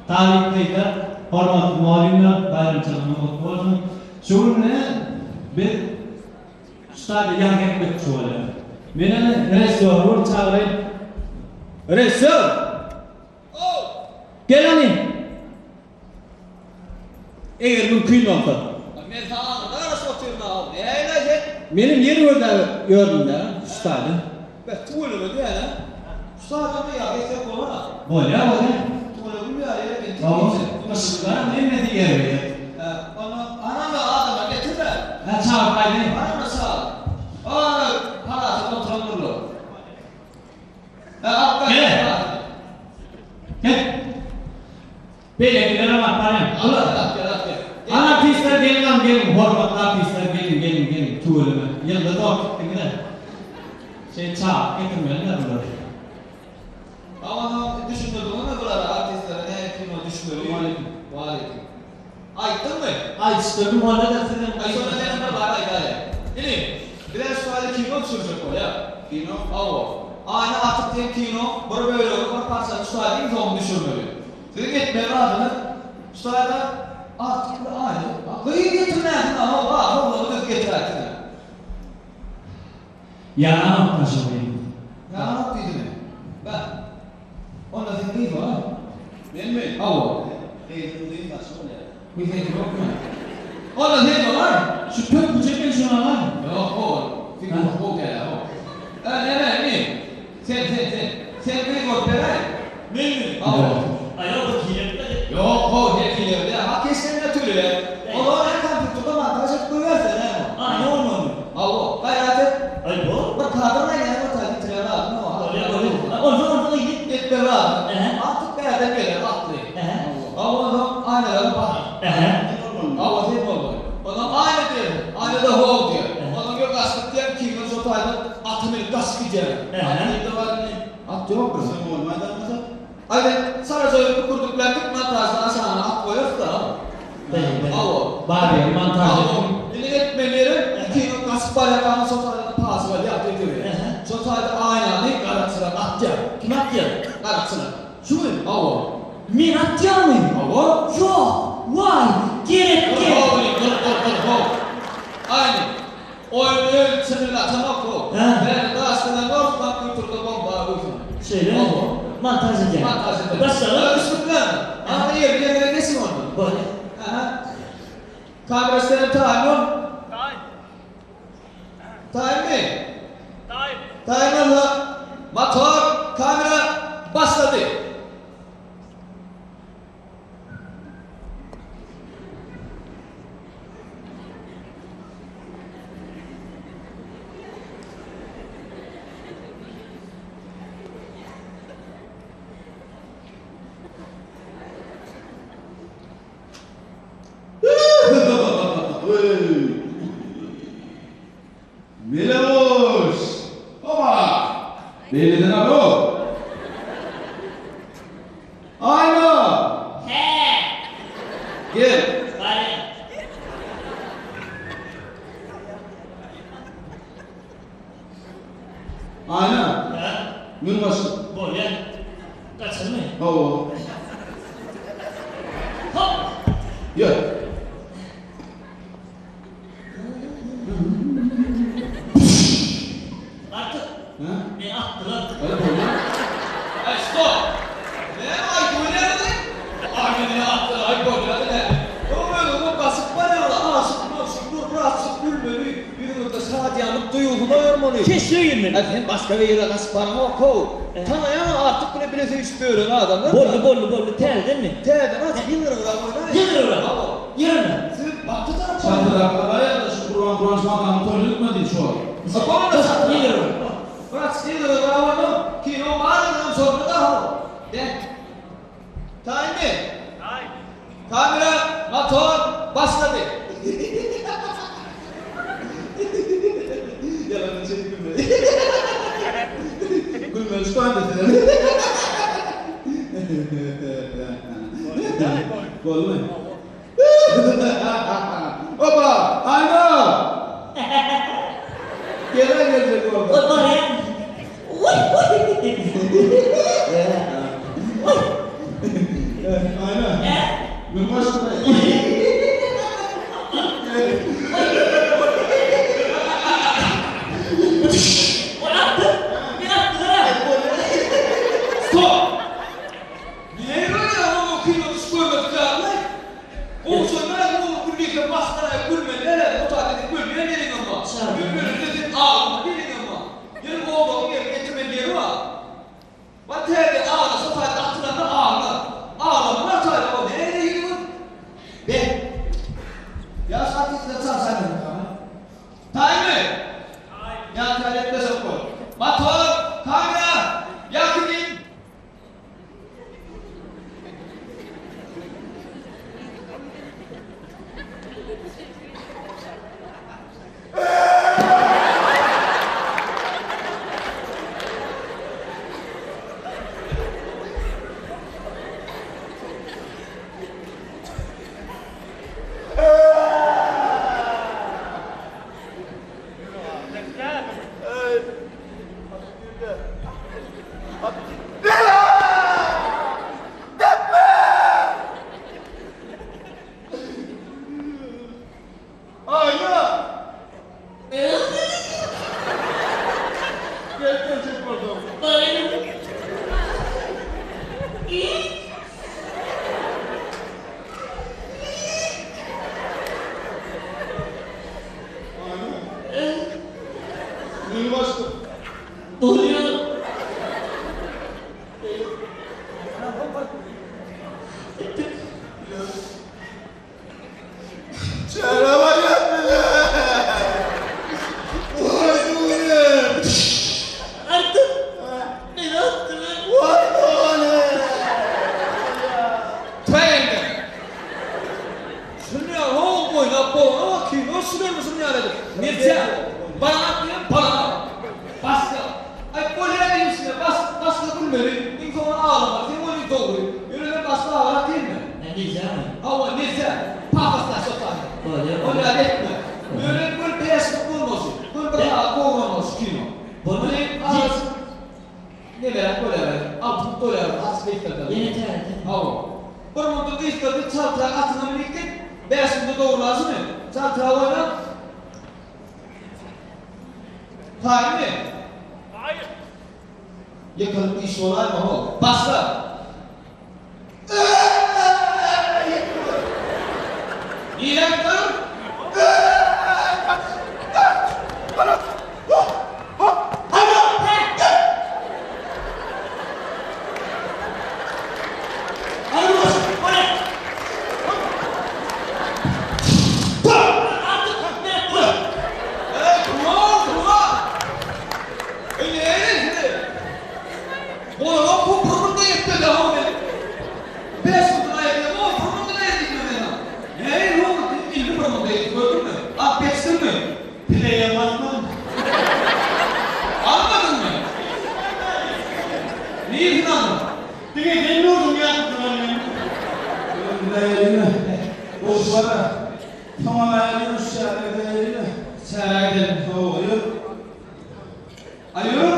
Talyp gyzlar, hormatly mugallymlar, baýramçylygyňyz gutly bolsun. Şu günde biz şu taýda ýazgy etmekçi bolýas. Men ene režissýory bir çagyraýyn. Režissýor! Gel hany! Eger mümkin bolsa. Men saňa aňyrda garaşyp otyryn-a-ow. Nähili-aý sen? Menem ýer gözläp ýördüm-dä, şu taýda. Beh, tüweleme diýýän-ä. Şu taýdan-da ýazgy etsek bolar-a. Bolýar, bolýar. Tüweleme gülýär ýere men Hawa, diýjek. yşyklaram hemmesi ýerbe-ýer. Hä, onda anam-da adamlar getir-dä. Hä, çagyryp aýdaýyn. Anam-da çagyr. Ana, palasda oturandyrlar. Hä, alyp gaýt. Gel. Gel. Beýlekilerem alyp barýan. Al al gel al gel. Al artistler geliň al geliň hormatly artistler geliň geliň geliň tüweleme ýyldyz bolup gitdiňizä. Şeý çagyryp getirmelidä bulary. A onsoň düşündirdiňizmi bulara artistlere nähili kino düşmeli. Waleýkim. Waleýkim. Aýtdyňmy? Aýdyşdyrdym onda-da sizem Aý şonda senem bir zat aýdaýaý. Inim, bizä şu taýda kino düşürjek bolýar. Kino? Hawa. Aýna Artyk diýen kino bir bölegini bir parçany şu taýda iň soňky düşürmeli. Siziň etmeli zadyňyz şu taýda Artyk bir aýna gyz getirmänsiň-a how gazy oglany düz getiräýipsiň-ä. Ýaranok daşy gyz. Ýaranok diýdimi? Beh. Onda sen gyz bol-a. Menmi? Hawa. Gyzyň uzyn saçy bolýar. Gyz seňki ýokmy? Onda sen bolaý. Şu pökgüje eken şuny alaý. Ýok, ol seňki gowy däl-ä, how. Ä, näme, indi? Sen, sen, sen. Sen gyz bolup beräý. Menmi? Hawa. Aýal bir hile etmedi. Ýok, how, her hile däl. Ha, keşdem-de töleýär. Olar hem kompýuterde montaž edip goýberse näme? Aýna bolmalymy? Hawa, gaýrat et. Aý, bor. Bir kadr aýnaýa bir taý bitirýän zadyň ýok. Bolýar, bolýar. A, onsoň, onsoň indi? Etmeli zadyň. Ähä. Artyk bärden geler atly. Ähä. Hawa, onsoň aýnalara bak. Ähä. Hawa, sen bolmaly. Onsoň aýna diýersiň. Aýna-da how diýer. Onsoň gel gaçyp gitýäň, kimdir şo taýdan ata münüp gaçyp gidýäň. Ähä. At nirde bar indi? At ýok. Sen bolmaýdanmysa? Aý sen çalaja kükürdikläp git montaždan aşagyna at goýarys-da. Hawa. Bar ýeri montaž Hawa. etdim. Indi etmeli ýeri ikiňiz gaçyp barýarkaňyz şo taýda pasyr bar ýagty ötüberýär. Şo taýda aýnany garakçylar atýar. Kim atýar? Garakçylar. Şumy? Hawa. Men atýarmy? Hawa. Ýok. Waý, gerek Dur gel. how inim, dur dur dur how. Aýny. Oýun öz çynyny atanok how. Hä? Bäri daşlydan ors kompýuterde bomba guýsun. Şeýlemi? Hawa. Montaž edýäň. Montaž edýän. Başlaly. Düşnükli. Ana ýerli ýerlere geçiň onda. Bolýar. Aha. Kamera senem taýyn bol. Taýyn. Taýynmy? Taýyn. Taýyn bolsa, motor, kamera başlady. Meleguş! Hoba! Beýleden alo! Aýna! Hä! Gel! Barýan. Aýna! Hä? Mün başyna. Bolýa. Gaçyrmy? Hawa. Hop! Ýör. Artyk. Hä? Meni atdylar. Aý bolýa. Aý stop! Näme aýdyp oýnaýaňyz? Aý meni atdylar, aý bolýa diňe. Öň özüňe gaçyp barýaňyz, aşyk magşuk bolup birazjyk gülmeli, ýüzüňizde şadyýanlyk duýgusyny oýarmaly. Keşbe girmeli. Aý sen başga bir ýere gaçyp baraňok-how. Tanaýaňa Artyk bilen bile söýüşip ýören adamlar. Boldy, boldy, boldy. Täzedenmi? Täzeden azajyk ýylgyrybrak oýnaý. Ýylgyrybrak. Hawa. Ýylgyrma. Siz bagty tarap Çadyrak galaýa-da şu Gurban Guranç madamyň toýuna gitmedi şu wagt. Ýylgyrybrak. Bratski ýylgyrybrak oýna. Kino barynyňam şonda-da how. De. Taýynmy? Taýyn. Kamera, motor, başlady. Ýalandan şeýdip gülmeli. Gülmeli şu taýynda size. Boldumy? Opa! Aýna! Gel-ä geljek bolsa. Ol barýan. Oý, oý. Oý. Aýna! Stop! Näme bolýar oňa kino düş görmedik ýaly? Gowşanlar oňa gülýkä masgara gülmeli däl o taýda sen gülýän ýeriňem bar. Gülmeli sen aglamaly ýeriňem bar. Ýöne gollaryň ýerine ýetirmeli ýeri bar. Bar täze agla şo taýda atylanda agla. Aglamaly o taýda o näme ýüzüňiz? Be. Ýaş artistler çalşaýmaly hany. Taýynmy? Ýa täletleşek bol. Motor, kamera, ýakyn. Aýna! Gel geljek bolsaň. Aýna. Nirä başda? Bolýar. Çäre barýan bile. Waý dogany. Artyk meni atdylar. Waý dogany. Täýende. Şuny ho oýnap bolanok kino şularmy şuny ýaly edip. Nelja. Balan atmaýan balan. Başga. Aý bolýa diýip içine bas başga gülmeli. Iň soňunda aglamaly. Seň oýnuň dogry. Ýöne sen başga aglap gelme. Nä diýjämi? Hawa nelja. Pafoslaşyp otaýyn. Bolýa. Bolýa etme. Ýöne gül bäşlik bolmasyn. Gül bir sagat gowranok şu kino. Bolmaly. Muny Nemeräk bolýar, altyk bolýar, aç gysgada. Ýene täze. Hawa. Bir munda gysgady, çaltrak atyna münip git, bäş munda dogrulaşymy? Çaltrak oýna. Taýynmy? Taýyn. Ýykylyp iş bolaýma, ho. Başla. Niräk dur? Eý, Kuman, Kuman! Eý, näme? Bolanok bu burnumda ýetmedi how meniň. Bäş munda aýakýam o burnumda nädip ýetmedi ha. Nähili boldy indi burnumda ýetdi gördüňmi? Ak geçdimmi? Pileýe basman. Almadyňmy? Nirden aldyň? Diňe sen ýurduň ýatypdyr meni. Öňüne Goşlara. Soňam äýelim şu çärä gideýin. Çärä gidelim. Hawa, ýör. Aý ýör.